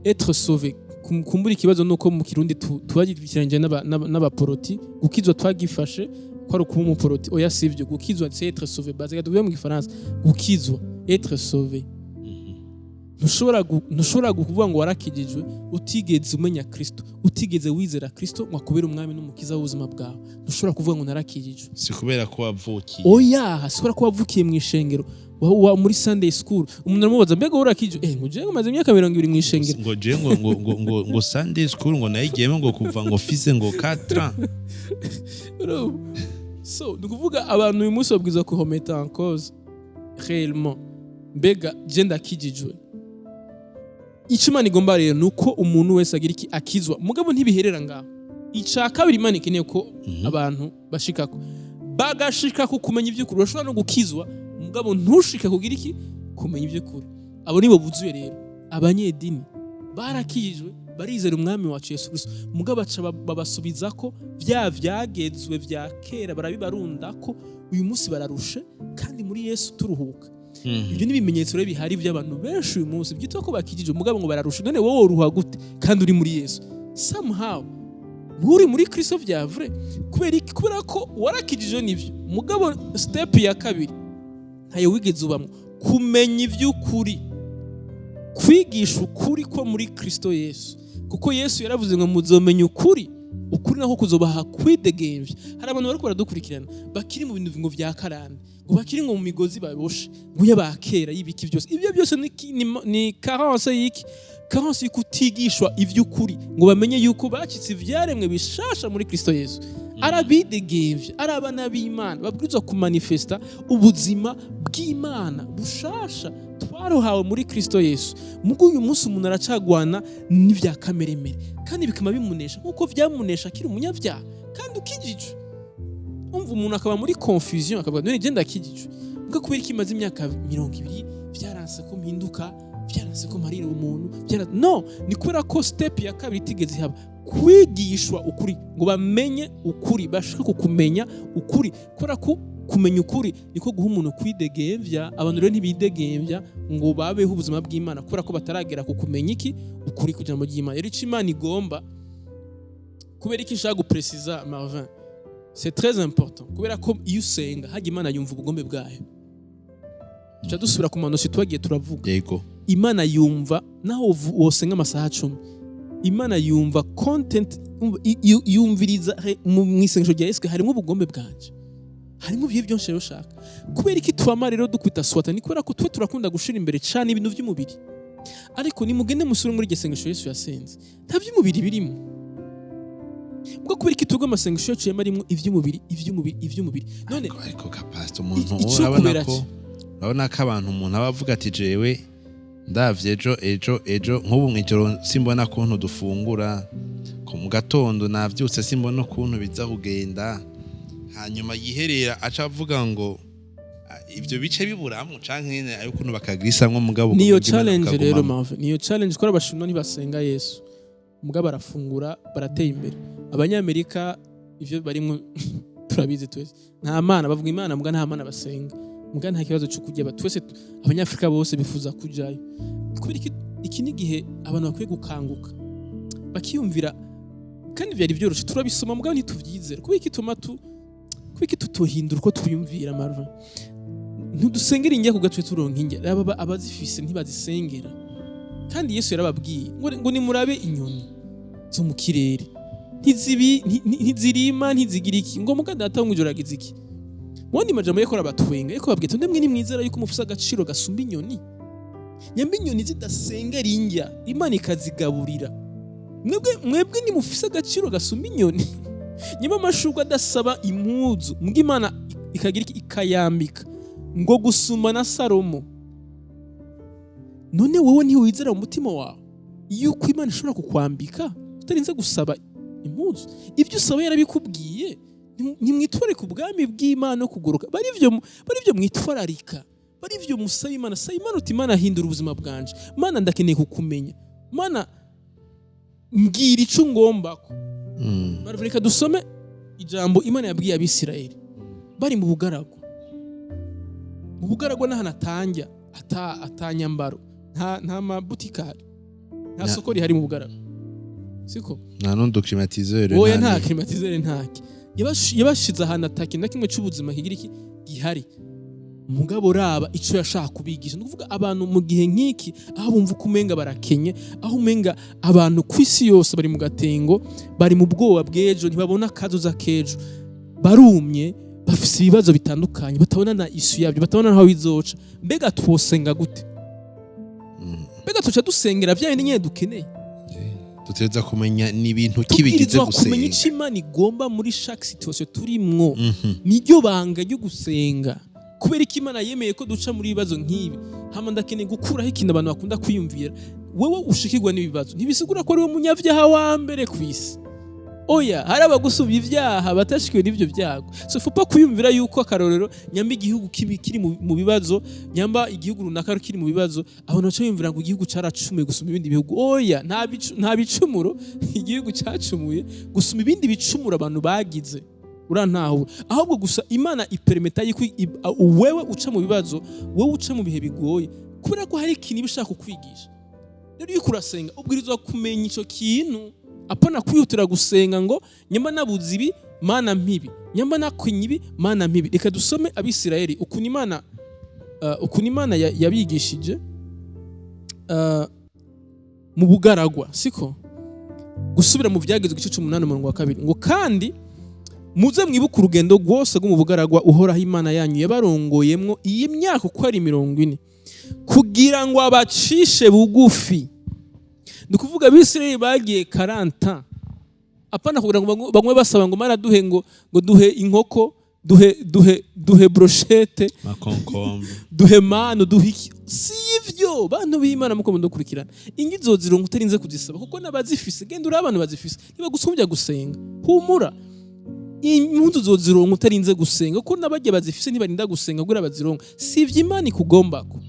être sauvé, kumbura ikibazo nuko mu Kirundi tubagikiranje n'abaporoti. Gukizwa twagifashe ko ari ukuba umuporoti. Oya, sivyo. Gukizwa, c'est être sauvé. Baziga tuvuye mu Gifaransa, gukizwa, être sauvé. Ntushobora kuvuga ngo warakijijwe utigeze umenya Kristo, utigeze wizera Kristo ngo akubere umwami n'umukiza w'ubuzima bwawe. Ntushobora kuvuga ngo narakijijwe. Si kubera ko wavukiye. Oya, si kubera ko wavukiye mu ishengero, wa muri Sunday school. Umuntu aramubaza: "Mbega wowe urakijijwe?" "Eh, ngo jewe maze imyaka 20 mu ishengero." Ngo je ngo Sunday school ngo nayigiyemo ngo kuva ngo fise ngo 4 ans. Urumva? So ni ukuvuga abantu uyu munsi babwirizwa kuremettre en cause réellement: mbega je ndakijijwe? Icyo Imana igomba rero ni uko umuntu wese agira iki? Akizwa. Mugabo ntibiherera ngaho. Icya kabiri Imana ikeneye ko abantu bashikako, bagashika ku kumenya iby'ukuri. Urashobora no gukizwa, mugabo ntushike kugira iki? Kumenya iby'ukuri. Abo nibo buzuye rero abanyedini. Barakijijwe, barizera umwami wacu Yesu Kristo, mugabo baca babasubiza ko bya vyagezwe vya kera, barabibarunda ko uyu munsi bararushe, kandi muri Yesu turuhuka. Ibyo ni ibimenyetso rero bihari by'abantu benshi uyu munsi byitwa ko bakijijwe, mugabo ngo bararushe. None wowe woruha gute kandi uri muri Yesu? Somehow nturi muri Kristo vya vrai. Kubera iki? Kubera ko warakijijwe nivyo, mugabo step ya kabiri ntayo wigeze ubamwo: kumenya iby'ukuri, kwigisha ukuri ko muri Kristo Yesu. Kuko Yesu yaravuze ngo: "Muzomenya ukuri, ukuri nako kuzobaha kwidegemvya." Hari abantu bariko baradukurikirana bakiri mu bintu ngo vya karande, ngo bakiri ngo mu migozi baboshe, ngo y'abakera, y'ibiki byose. Ibyo byose ni carence y'iki? Carence y'ikutigishwa ivy'ukuri, ngo bamenye yuko bacitse ivyaremwe bishasha muri Kristo Yesu, ari abidegemvya, ari abana b'Imana, babwirizwa kumanifesta ubuzima bw'Imana bushasha twaruhawe muri Kristo Yesu. Mugo uyu munsi umuntu aracagwana n'ivya kameremere, kandi bikaba bimunesha nk'uko vyamunesha akiri umunyabyaha kandi ukijijwe. Umva, umuntu akaba muri confusion, akavuga: "None je ndakijijwe, mbwa kubera iki imaze imyaka 20 vyaranse ko mpinduka, vyaranse ko mparira umuntu?" No ni kubera ko step ya kabiri itigeze ihaba: kwigishwa ukuri, ngo bamenye ukuri, bashake kukumenya ukuri. Kubera ko kumenya ukuri niko guha umuntu kwidegemvya. Abantu rero ntibidegemvya ngo babeho ubuzima bw'Imana kubera ko bataragera ku kumenya iki? Ukuri ku ijambo ry'Imana. Rero icyo Imana igomba, kubera iki nshaka gupresiza, Marvin, c'est très important, kubera ko iyo usenga hajya Imana yumva ubugombe bwayo. Tuca dusubira ku manosi twagiye turavuga. Imana yumva naho wosenga amasaha 10, Imana yumva content, yumviriza mu isengesho rya Yesu harimo ubugombe bwanje, harimo ibihe byose. Rero ushaka kubera iki twama rero dukwita swata? Ni kubera ko twe turakunda gushira imbere cyane ibintu by'umubiri. Ariko nimugende musubire muri iryo sengesho Yesu yasenze, nta by'umubiri birimo. Bwo kubera iki tuvuga amasengesho yacu yama arimwo iby'umubiri, iby'umubiri, iby'umubiri? None Ariko ka pastor, umuntu Ico urabona kubera ko ki? urabona ko abantu, umuntu aba avuga ati: "Jewe ndavye ejo, ejo, ejo, nk'ubu mw'ijoro simbona kuntu dufungura, ku mu gatondo navyutse simbona ukuntu biza kugenda." Hanyuma yiherera aca avuga ngo ivyo bice biburamwo canke nyene ayo ukuntu bakagrisamwo, mugabo Niyo ubugome bw'Imana challenge rero. bukagumamwo. Marvin, niyo challenge ko abashinwa ntibasenga Yesu, mugabo barafungura, barateye imbere. Abanyamerika ivyo barimwo turabizi twese. Nta Mana bavuga, Imana muga nta Mana basenga, muga nta kibazo cyo kurya. Twese Abanyafrika bose bifuza kujayo. Kubera iki? Iki ni igihe abantu bakwiye gukanguka, bakiyumvira. Kandi byari byoroshe, turabisoma mugabo ntituvyizere. Kubera iki tuma tu kubera iki tutohindura uko twiyumvira, Marvin? Ntidusengera injya ku gatwe, turonka injya. Raba abazifise ntibazisengera. Kandi Yesu yarababwiye ngo nimurabe inyoni zo mu kirere, ntizibi ntizirima, ntizigira iki, ngo muga Data wo mw'ijuru agize iki? Muwandi majambo, yariko arabatwenga, yariko babwira ati: "Ndemwe nimwizera yuko mufise agaciro gasumba inyoni? Nyamba inyoni zidasengera indya, Imana ikazigaburira, mwebwe nimufise agaciro gasumba inyoni? Nyamba amashurwe adasaba impuzu, mbwa Imana ikagira iki? Ikayambika, ngo gusumba na Salomo, none wowe ntiwizera mu mutima wawe yuko Imana ishobora kukwambika utarinze gusaba?" Impuzu, ibyo usaba yarabikubwiye. Ntimwitwararike ubwami bw'Imana no kugoroka, bari ibyo mwitwararika, bari ibyo musaba Imana. Saba Imana uti: "Imana, hindura ubuzima bwanje. Mana, ndakeneye kukumenya. Mana, mbwira ico ngombako." Reka dusome ijambo Imana yabwiye Abisirayeli bari mu bugaragwa. Mu bugaragwa n'ahantu atanja atanyambaro, nta mabutikari, nta soko rihari mu bugaragwa, siko? Nta n'udu climatiseur. Oya, nta climatiseur, ntaki. Yabashize ahantu atakintu na kimwe c'ubuzima kigira iki gihari. Mugabo raba ico yashaka kubigisha. Ni ukuvuga abantu mu gihe nk'iki, aho bumva uko umenga barakenye, aho umenga abantu ku isi yose bari mu gatengo, bari mu bwoba bw'ejo, ntibabona akazoza k'ejo, barumye, bafise ibibazo bitandukanye, batabona na issue yabyo, batabona naho bizoca. Mbega twosenga gute? Mbega tuca dusengera vya bindi nyene dukeneye? Dutegereza kumenya ni ibintu ki bigize Tubwirizwa kumenya gusenga. ico Imana igomba muri chaque situation turimwo. Niryo banga ryo gusenga. Kubera ko Imana yemeye ko duca muri ibibazo nk'ibi? Hama ndakeneye gukuraho ikintu abantu bakunda kwiyumvira: wewe ushikirwa n'ibibazo ntibisigura ko ari we munyabyaha wa mbere ku isi. Oya, hari abagusubya ibyaha batashikiwe n'ibyo byago. So faut pas kwiyumvira yuko, akarorero, nyamba igihugu kibi kiri mu bibazo, nyamba igihugu runaka kiri mu bibazo, abantu baca biyumvira ngo igihugu caracumuye gusumba ibindi bihugu. Oya, nta bicumuro igihugu cacumuye gusumba ibindi bicumuro abantu bagize, urantahura? Ahubwo gusa Imana ipermeta yuko wewe uca mu bibazo, wewe uca mu bihe bigoye, kubera ko hari ikintu iba ishaka kukwigisha. Rero iyo urasenga, ubwirizwa kumenya ico kintu, apana kwihutira gusenga ngo: "Nyamba nabuze ibi, Mana mpibi, nyamba nakwenye ibi, Mana mpibi." Reka dusome Abisirayeli ukuntu Imana yabigishije mu bugaragwa, siko? Gusubira mu Byagezwe, igice c'umunani, umurongo wa kabiri, ngo: "Kandi muze mwibuke urugendo rwose rwo mu bugaragwa Uhoraho Imana yanyu yabarongoyemwo iyi myaka uko ari 40, kugira ngo abacishe bugufi." Ni ukuvuga Abisirayeli bagiye 40, apana kugira ngo banywe basaba ngo: "Mana, duhe," ngo "duhe inkoko, duhe brochette," makonkombe, "duhe manu, duhe iki." Si ivyo, bantu b'Imana muko mudukurikirana. Ingi uzozironka utarinze kuzisaba, kuko n'abazifise, genda uri abantu bazifise ntibagusumbya gusenga. Humura, impuzu uzozironka utarinze gusenga, kuko n'abajya bazifise ntibarinda gusenga kugira bazironka. Si ivyo Imana ikugombako.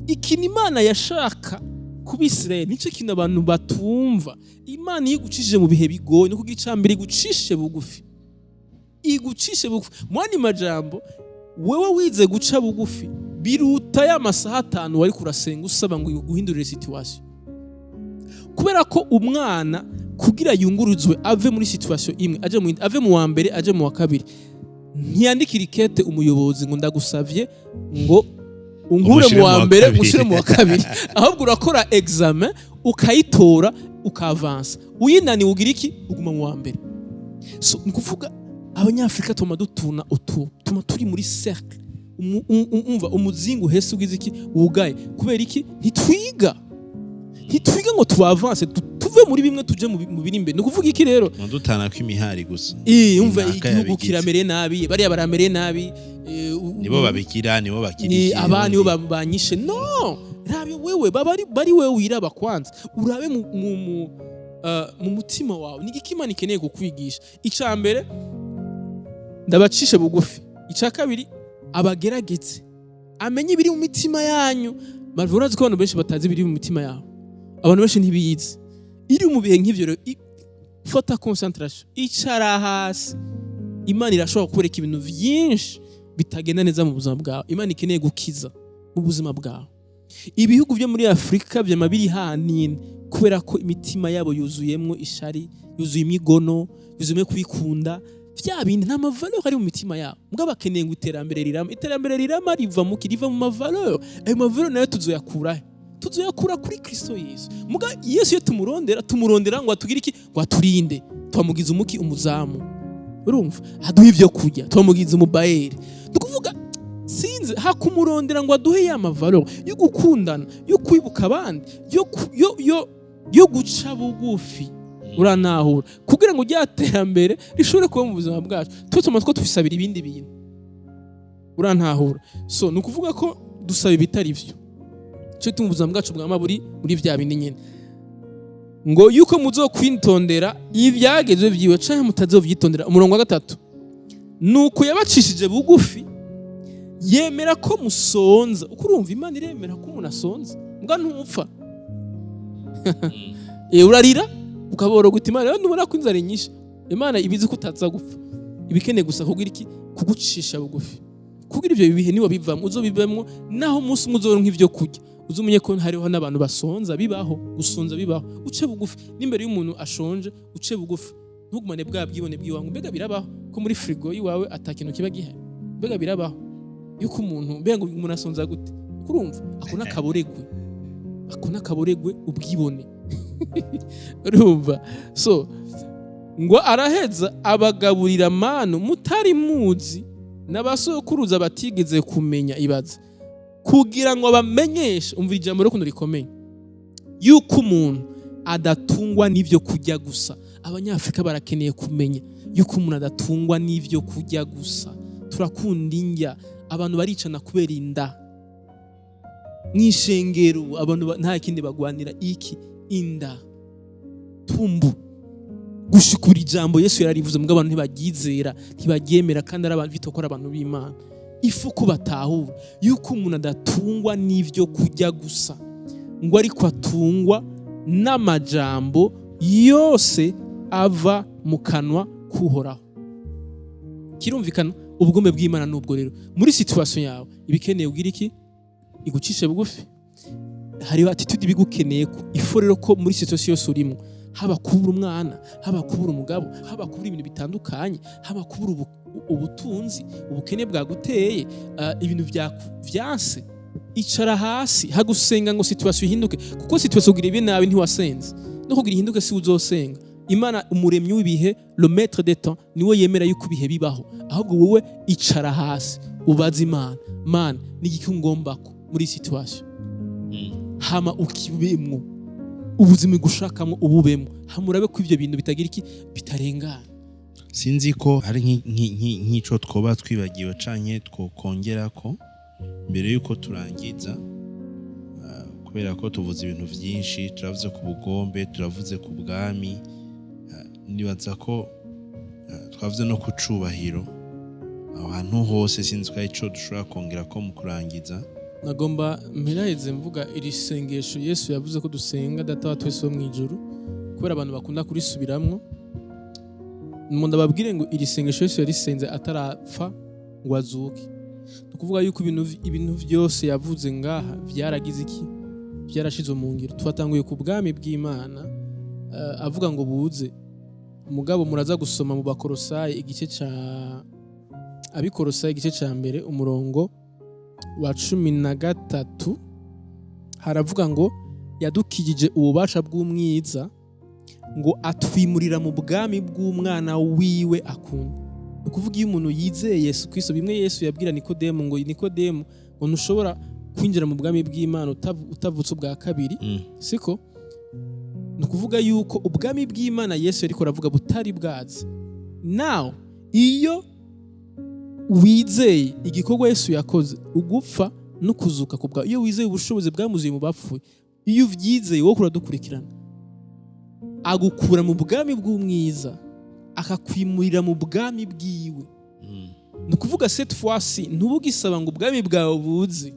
Ikintu Imana yashaka ku Bisirayeli, nicyo kintu abantu batumva: Imana iyo igucishije mu bihe bigoye, ni ukugira icambere igucishe bugufi, igucishe bugufi. Mu yandi majambo, wewe wize guca bugufi biruta ya masaha 5 wari kurasenga usaba ngo iguhindurire situation. Kubera ko umwana kugira yunguruzwe ave muri situation imwe aje mu yindi, ave mu wa mbere aje mu wa kabiri, ntiyandikira ikete umuyobozi ngo: "Ndagusavye ngo unkure Umushire mu wa mu wa mbere, kabiri." Mushire mu wa kabiri." Ahubwo urakora examen ukayitora, ukavansa. Uyinaniwe ugira iki? Uguma mu wa mbere. So ni ukuvuga Abanyafurika tuma dutuna utu, tuma turi muri cercle, umva umuzingo uhese ugize iki, wugaye. Kubera iki? Ntitwiga ngo tuavanse, tuve muri bimwe tuje mu biri imbere. Ni ukuvuga iki rero? Dutana kw'imihari gusa. Umva, Inaka igihugu yabigize. kiramereye nabi, bariya baramereye nabi, Nibo babigira, nibo bakira. Ni Iki, aba nibo ubundi. banyishe. No rabe wewe, baba bari wewe wiraba kwanza, urabe mu mutima wawe ni igiki Imana ikeneye kukwigisha. Ica mbere, ndabacishe bugufi. Ica kabiri, abagerageze, amenye ibiri mu mitima yanyu. Marvin, urazi ko abantu benshi batazi ibiri mu mitima yabo? Abantu benshi ntibiyizi. Iri mu bihe nk'ivyo rero, fata concentration, icara hasi. Imana irashobora kukwereka ibintu vyinshi bitagenda neza mu buzima bwawe, Imana ikeneye gukiza mu buzima bwawe. Ibihugu byo muri Afurika vyama biri hanini kubera ko imitima yabo yuzuyemwo ishari, yuzuye imigono, yuzuyemwo kwikunda, vya bindi. Nta ma valeur ari mu mitima yabo. Mugabo bakeneye ngo iterambere rirama. Iterambere rirama riva mu ki? Riva mu ma valeur. Ayo ma valeur nayo tuzoyakurahe? Tuzoyakura kuri Kristo Yesu. Muga Yesu iyo tumurondera, tumurondera ngo atugire iki? Ngo aturinde. Twamugize umuki? Umuzamu, urumva, aduha ivyo kurya. Twamugize umubayeri. Ni ukuvuga sinzi hakumurondera ngo aduhe ya ma valeur yo gukundana, yo kwibuka abandi, yo guca bugufi, uranahura, kugira ngo rya terambere rishobore kuba mu buzima bwacu. Twe tuma two twisabira ibindi bintu, urantahura? So ni ukuvuga ko dusaba ibitari byo, cyo gituma ubuzima bwacu bwama buri muri bya bindi nyine. Ngo yuko muzokwitondera ibyagezwe vyiwe canke mutazovyitondera. Umurongo wa gatatu: nuko yabacishije bugufi, yemera ko musonza. Uko urumva, Imana iremera ko umuntu asonza, mbwa ntupfa. Urarira ukaboroga uti: "Imana, rero ntubona ko inzara inyishe?" Imana ibizi ko utaza gupfa, ibikeneye gusa kugira iki? Kugucisha bugufi, kugira ivyo bihe niwo bivamwo, uzobivamwo. Naho umunsi umwe uzoronka ivyo kurya, uzumenye ko hariho n'abantu basonza. Bibaho, gusonza bibaho. Uce bugufi n'imbere y'umuntu ashonje, uce bugufi, ntugumane bwa bwibone bw'iwawe. Mbega birabaho ko muri frigo iwawe ata kintu kiba gihari? Mbega birabaho yuko umuntu, mbega ngo umuntu asonza gute? Kurumva ako n'akaboregwe, ako n'akaboregwe, ubwibone, urumva? So ngo araheza abagaburira manu mutari muzi, n'abasokuruza batigeze kumenya. Ibaza, kugira ngo bamenyeshe, umva ijambo rero ukuntu rikomeye, yuko umuntu adatungwa n'ivyo kurya gusa. Abanyafrika barakeneye kumenya yuko umuntu adatungwa n'ivyo kurya gusa. Turakunda indya, abantu baricana kubera inda. Mw'ishengero abantu nta kindi bagwanira, iki? Inda, tumbu. Gushikura ijambo Yesu yararivuze, mugabo abantu ntibaryizera, ntibaryemera, kandi ari abantu bitokora, abantu b'Imana. Ifu ko batahura yuko umuntu adatungwa n'ivyo kurya gusa, ngo ariko atungwa n'amajambo yose ava mu kanwa k'Uhoraho. Kirumvikana, ubugombe bw'Imana nubwo. Rero muri situation yawe ibikeneye ugira iki? Igucishe bugufi. Hariho attitude ibigukeneye ko ifo. Rero ko muri situation yose urimo, haba kubura umwana, haba kubura umugabo, haba kubura ibintu bitandukanye, haba kubura ubutunzi, ubukene bwaguteye, ibintu vyanse, icara hasi hagusenga ngo situation ihinduke, kuko situation kugira ibe nabi ntiwasenze, no kugira ihinduke si uzosenga. Imana, umuremyi w'ibihe, le maître des temps, niwe yemera yuko ibihe bibaho. Ahubwo wowe icara hasi ubaze Imana: "Mana, ni igiki ungombako muri situation?" Hama ukibemwo ubuzima igushakamo, ububemo, hama urabe ko ivyo bintu bitagira iki? Bitarengana. Sinzi ko hari nk'ico twoba twibagiwe canke twokongera ko mbere yuko turangiza, kubera ko tuvuze ibintu vyinshi. Turavuze ku bugombe, turavuze ku bwami, nibaza ko twavuze no ku cubahiro. Aho hantu hose sinzi ko hari ico dushobora kongera ko mu kurangiza. Nagomba mperaheze mvuga iri sengesho Yesu yavuze ko dusenga, "Data wa twese wo mu ijuru", kubera abantu bakunda kurisubiramwo. Mu ndababwire ngo iri sengesho Yesu yarisenze atarapfa ngo azuke. Ni ukuvuga yuko ibintu byose yavuze ngaha byaragize iki? Byarashizwe mu ngiro. Twatanguye ku bwami bw'Imana, avuga ngo buze. Umugabo muraza gusoma mu Bakorosayi, igice ca Abikorosayi, igice ca mbere, umurongo wa 13, haravuga ngo yadukijije ububasha bw'umwiza, ngo atwimurira mu bwami bw'umwana wiwe akunda. Ni ukuvuga iyo umuntu yizeye Yesu Kristo, bimwe Yesu yabwira Nikodemu ngo: "Nikodemu, ngo ntushobora kwinjira mu bwami bw'Imana utavutse ubwa kabiri." Siko? Ni ukuvuga yuko ubwami bw'Imana Yesu yariko aravuga butari bwaza. Now iyo wizeye igikorwa Yesu yakoze, ugupfa no kuzuka ku bwawe, iyo wizeye ubushobozi bwamuzuye mu bapfuye, iyo uvyizeye, wowe uradukurikirana, agukura mu bwami bw'umwiza akakwimurira mu bwami bwiwe. Ni ukuvuga cette fois-ci ntubugisaba ngo ubwami bwawe buze,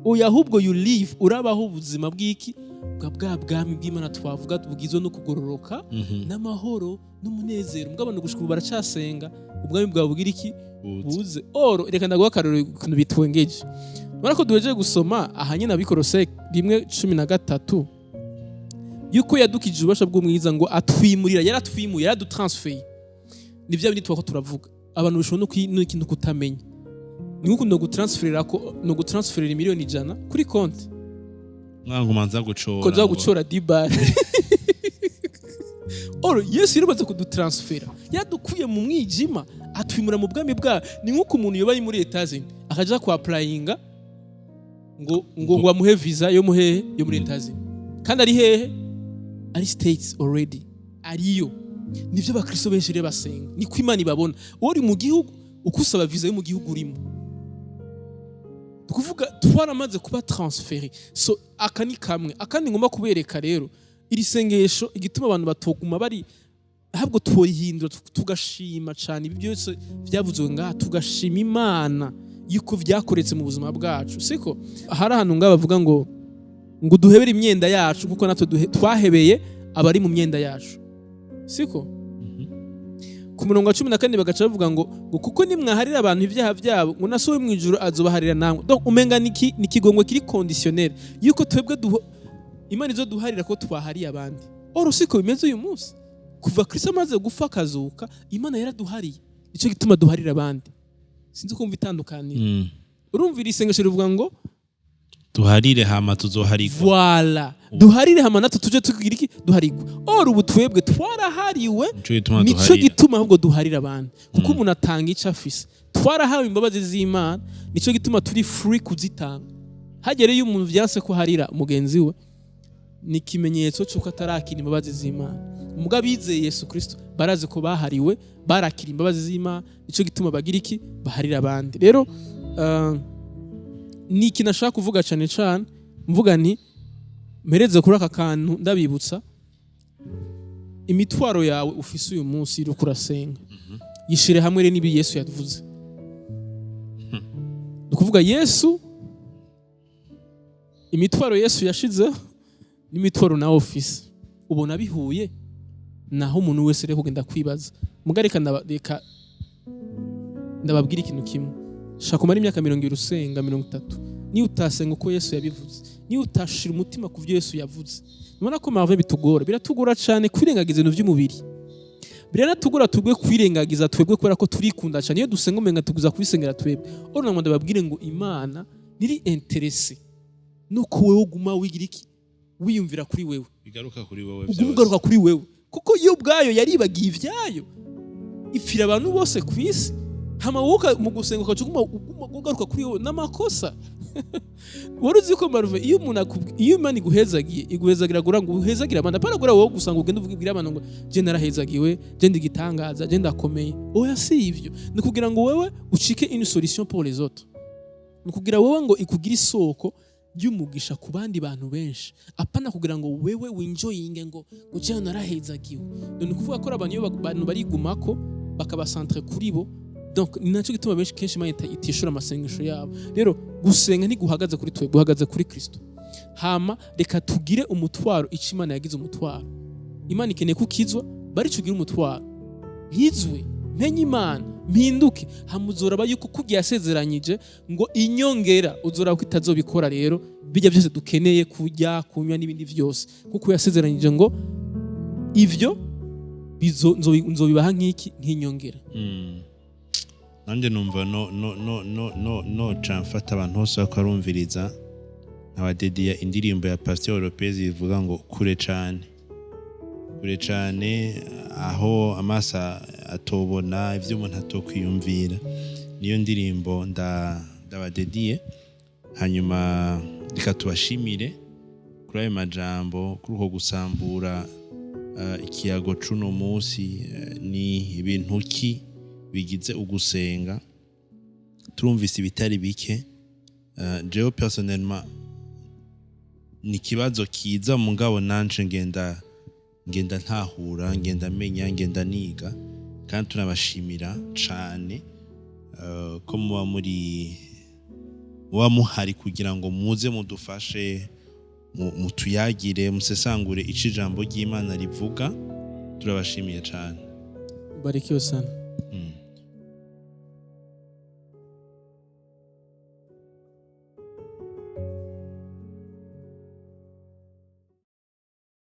oya, ahubwo you live, urabaho ubuzima bw'iki? Bwa bwami bw'Imana twavuga, bugizwe no kugororoka n'amahoro n'umunezero. Mbwa abantu gushika ubu baracasenga ubwami bwawe bugira iki? Buze. Buze. Oro reka ndaguha akarorero ukuntu bitwengeje. Urabona ko duhejeje gusoma aha nyine Abikorose 1:13, yuko yadukije ububasha bw'umwiza ngo atwimurira, yaratwimuye, yaradutransfeye. Ni bya bindi twako turavuga, abantu bishobora no n'ikintu kutamenya. Ni nk'uko no gutransferera, ko no gutransferera miliyoni 100 kuri konti. Mwango manza gucora. Ko nza gucora dibare. Oro Yesu yaramaze kudutransfera, yadukuye mu mwijima atwimura mu bwami bwayo. Ni nk'uko umuntu yoba ari muri Etazini akaja kwa applyinga ngo amuhe visa yo muhehe? Yo muri Etazini, kandi ari hehe? Ari States already, ariyo. Nivyo abakristo benshi rero basenga, niko Imana ibabona. Uri mu gihugu ukusaba visa yo mu gihugu urimo, ni ukuvuga twaramaze kuba transféré. So aka ni kamwe. Akandi ngomba kubereka rero, Iri sengesho, igituma abantu batoguma bari, ahubwo tworihindura, tugashima cyane ibi byose byavuzwe ngaha, tugashima Imana yuko vyakoretse mu buzima bwacu. Siko hari ahantu ngaha bavuga ngo duhebere imyenda yacu kuko natwe twahebeye abari mu myenda yacu, siko? Ku murongo wa 14 bagaca bavuga ngo kuko nimwaharira abantu ibyaha byabo, ngo na So wo mu ijuru azobaharira namwe. Donc umenga niki ni ikigongwe kiri conditionnel, yuko twebwe Imana izoduharira ko twahariye abandi. Or siko bimeze uyu munsi. Kuva Kristo amaze gupfa akazuka, Imana yaraduhariye, nicyo gituma duharira abandi. Sinzi kumva itandukaniro. Urumva iri sengesho rivuga ngo Duharire hama tuzoharigwa. Voilà, duharire hama natwe tuje tugira iki? Duharigwa. Or ubu twebwe twarahariwe. Nico gituma nico duharira. gituma ahubwo duharira abandi, kuko umuntu atanga icyo afise. Twarahawe imbabazi z'Imana, nico gituma turi free kuzitanga. Hagere iyo umuntu vyanse ko harira mugenzi we, ni ikimenyetso cy'uko atarakira imbabazi z'Imana. Mugabo abizeye Yesu Kristo barazi ko bahariwe, barakira imbabazi z'Imana, nico gituma bagira iki? Baharira abandi. Rero ni ikintu ashaka kuvuga cyane cyane, mvuga nti mpereze kuri aka kantu, ndabibutsa imitwaro yawe ufise uyu munsi uriko urasenga, yishire hamwe rero n'ibi Yesu yavuze. Ni ukuvuga Yesu, imitwaro Yesu yashizeho n'imitwaro nawe ufise, ubona bihuye? Naho umuntu wese rero kugenda kwibaza. Muga reka ndababwira ikintu kimwe: shaka kumara imyaka 20 usenga, 30, niyo utasenga uko Yesu yabivuze, niyo utashira umutima ku byo Yesu yavuze. Nubona ko Marvin bitugora, biratugora cyane kwirengagiza ibintu by'umubiri. Biranatugora tubwe kwirengagiza twebwe, kubera ko turikunda cyane. Iyo dusenga umenga tuguza kubisengera twebwe. Or namwe ndababwire ngo Imana niri intéressée nuko wewe uguma wigira iki? Wiyumvira kuri wewe. Bigaruka kuri wowe. Uguma ugaruka kuri wewe, kuko yo ubwayo yaribagiye ivyayo, ipfira abantu bose ku isi. Hama wowe mu gusenga ukaca uguma ugaruka kuri wowe, n'amakosa. Wari uzi ko, Marve, iyo umuntu iyo Imana iguhezagiye, iguhezagira gura ngo uhezagire abandi, apana gura wowe gusa, ngo ugende ubwire abantu ngo je narahezagiwe, je ndi gitangaza, je ndakomeye. Oya, si ivyo. Ni kugira ngo wewe ucike une solution pour les autres, ni kugira wowe ngo ikugire isoko ry'umugisha ku bandi bantu benshi, apana kugira ngo wewe winjoyinge ngo je narahezagiwe. Ni ukuvuga ko abantu, iyo abantu barigumako bakaba centré kuri bo, donc ni nacyo gituma benshi kenshi Imana itishura amasengesho yabo. Rero gusenga ntiguhagaze kuri twe, guhagaze kuri Kristo. Hama reka tugire umutwaro ico Imana yagize umutwaro. Imana ikeneye ko ukizwa, barico ugire umutwaro: nkizwe, menye Imana, mpinduke. Hama uzoraba yuko kugira yasezeranyije ngo inyongera, uzoraba ko itazobikora. Rero bijya byose dukeneye, kurya, kunywa n'ibindi byose, kuko yasezeranyije ngo ivyo nzobibaha nk'iki? Nk'inyongera. Nanjye numva no ca mfata abantu bose bako arumviriza, nkabadediya indirimbo ya Pasteur Lopez ivuga ngo kure cane, kure cane, aho amaso atobona, ivyo umuntu atokwiyumvira. Niyo ndirimbo ndabadediye. Hanyuma reka tubashimire kuri ayo majambo, kuri uko gusambura ikiyago c'uno munsi, ni ibintu ki bigize ugusenga. Turumvise ibitari bike. Jewe personnellement ni ikibazo kiza, mugabo nanje ngenda ntahura, ngenda menya, ngenda niga. Kandi tunabashimira cane ko muba muhari kugira ngo muze mudufashe, mutuyagire, musesangure ico ijambo ry'Imana rivuga. Turabashimiye cane. Barikiwe sana.